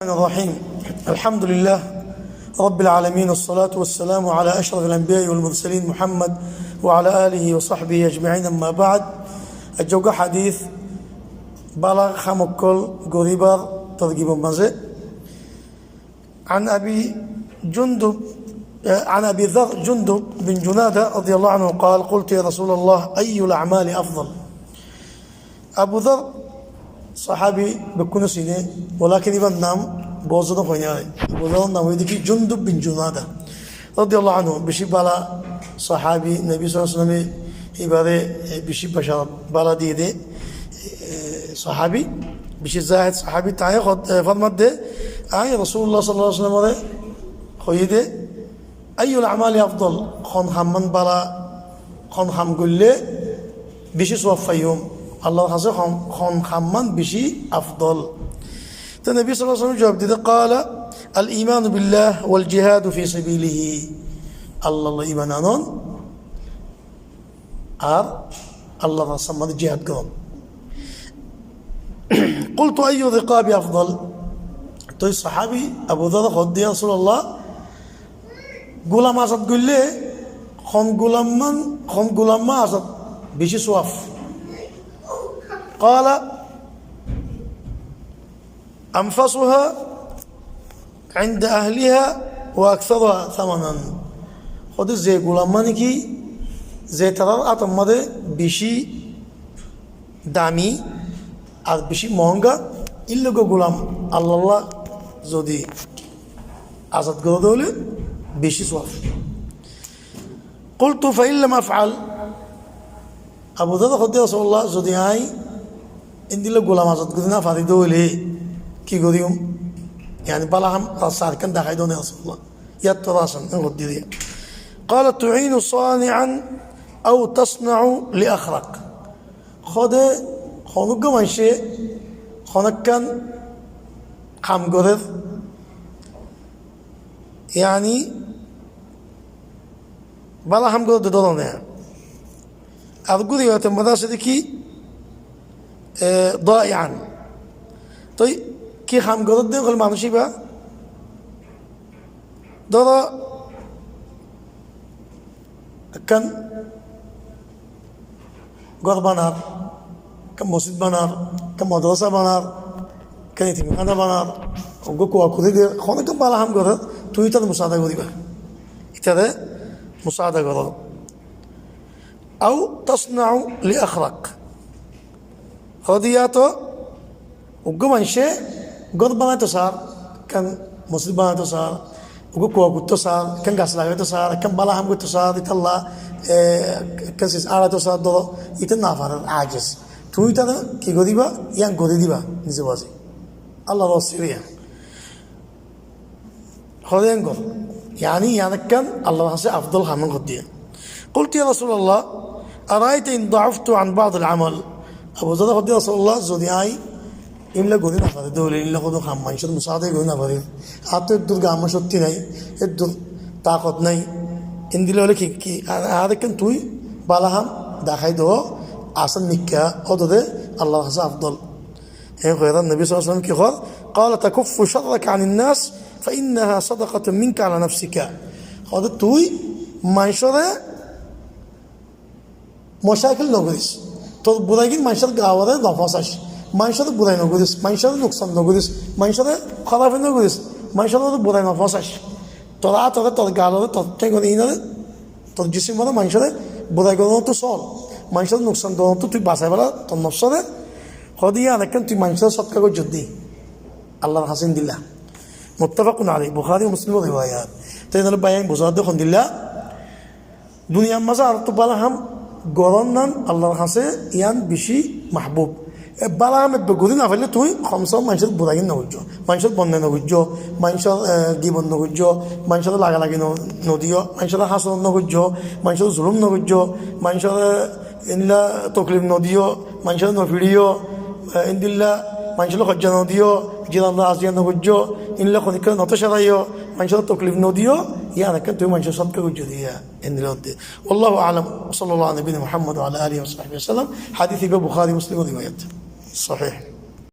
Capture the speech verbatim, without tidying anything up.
الرحيم. الحمد لله رب العالمين، والصلاة والسلام على أشرف الأنبياء والمرسلين محمد وعلى آله وصحبه أجمعين، أما بعد. Aijja uggwá hadith bála ham ókkol goríbar torgibor mazé. عن أبي جندب، عن أبي ذر جندب بن جنادة رضي الله عنه قال: قلت يا رسول الله، أي الأعمال أفضل؟ Abu Dhar sahabi, bekkúne sine, walakin ibar nam boóut zone hoinai. Abu Dhar or nam óilde ki Jundub bin Junada, radiyallahu anhu, beci bála sahabi, Nobi sallallahu alaihi wasallame ibare, e, beci bála, bála diyé de, e, sahabi, beci zahid sahabi, tañí hod-, e, format de, añí Rasulullah sallallahu alaihi wasallamore hoiyé de, أي الأعمال أفضل؟ Hon hamman bála, hon ham goille beci suwab faiyum? Allar hañsé hon, hon hamman beci afdol? Te Nobi sallallahu alaihi wasallam juwab diyé de, قال: الإيمان بالله والجهاد في سبيله. Allallah iman anon, ar Allar rastar mazé jihad goron. قلت: أي الرقاب أفضل؟ Toi sahabi Abu Dhar hoó de, ya Rasulullah, gulam azad goille hon gulamman, hon gulamma azad beci suwab? قال: أنفسها عند أهلها وأكثرها ثمنا. Hoó de ze gulam mane ki, ze tarár átor mazé beci dami ar beci moónga, ílla gulam Allalla zodi azad goré de óile beci suwab. قلت: فإن لم أفعل؟ Abu Dhar hoó de, ya Rasulullah, zodi añí endilla gulam azad gorí no fari de óile ki goijjum? Yáni bála ham ar sar ekkán dahái do, ya Rasulullah. Yáttú asán, en hoó de. قال: تعين صانعا أو تصنع لأخرق. Hoó de, honó uggwá maincé honó ekkán ham gorér, yáni bála ham gorér de dóro ne. Ar uggwá riwayot or mazé asé de ki, e, ضائعا. Toi ki ham gorér de hoilé manúic ibá, dóro, ekkán gór banar, ekkán mosjid banar, ekkán modorosa banar, ekkán etimkána banar, uggwá kuwa kuri der, honó ekkán bála ham gorér, tuñí ítare musaada goríba. Ítare musaada goró. أو تصنع لأخرق. Hoó de yáto uggwá maincé gór banaito saár, ekkán mosjid banaito saár, uggwá kuwa goitto saár, ekkán gas lagaito saár, ekkán bála ham goitto saár, ítalla, e, ekkán sis añçaito saár, dóro, íte no farer, ajiz. Tuñí ítare ki goríba? Yían gorí diba, nize bazi. Allar waste yían. Hoó de yían gor. Yáni yían ekkán Allar hañsé afdol ham hoó de. قلت: يا رسول الله، أرأيت إن ضعفت عن بعض العمل؟ Abu Zarre hoó de, ya Rasulullah, zodi añí ílla gorí no fari de óile, ílla honó ham, maincór musaada gorí no fari, añáttu eddur gam cokti nai, eddur takot nai, endilla óile ki, ki, añáre ekkán tuñí bála ham dahái do, asán nikká, ódde Allar hañsé afdol. En hoiyé de Nobi sallallahu alaihi wasallam ki hoór? قال: تكف شرك عن الناس فإنها صدقة منك على نفسك. Hoó de tui maincóre mocaikil no goris. Tor buraigin maincór gaore no fosais. Maincóre burai no goris. Maincóre nuksan no goris. Maincóre hórafi no goris. Maincóre burai no fosais. Tor átore, tor gaore, tor thengore, inore, tor jisimore maincóre burai gorónottú sóol, maincóre nuksan donottú tui basai fela tor nofsóre. Hoó de yían ekkán tui maincóre sótka goijjós de Allar hañsé endilla. متفق عليه، Bukhari Muslimor riwayat. Te ene bái, añí buzá de hondilla, duniyar mazé añáttu bála ham gorón nan Allar hañsé yían beci mahbub. E bála ham ebbe gorí no faille tui homse hom maincór buraigin no goijjó, maincór bonnai no goijjó, maincór, e, gibot no goijjó, maincóre lagalagi no, no diyó, maincóre hásorot no goijjó, maincóre zulum no goijjó, maincóre endilla toklif no diyó, maincóre no fiçiyó, e, endilla maincóre hoijja no diyó, jiran loi aziya no goijjó, endilla honikka no tocaraiyó, maincóre toklif no diyó, yían ekkán tui maincóre sótka goijjó de yían. Endilla hoó de. والله أعلم، وصلى الله على نبينا محمد وعلى آله وصحبه وسلم. Hadis ibá Bukhari Muslimor riwayat. Sahih.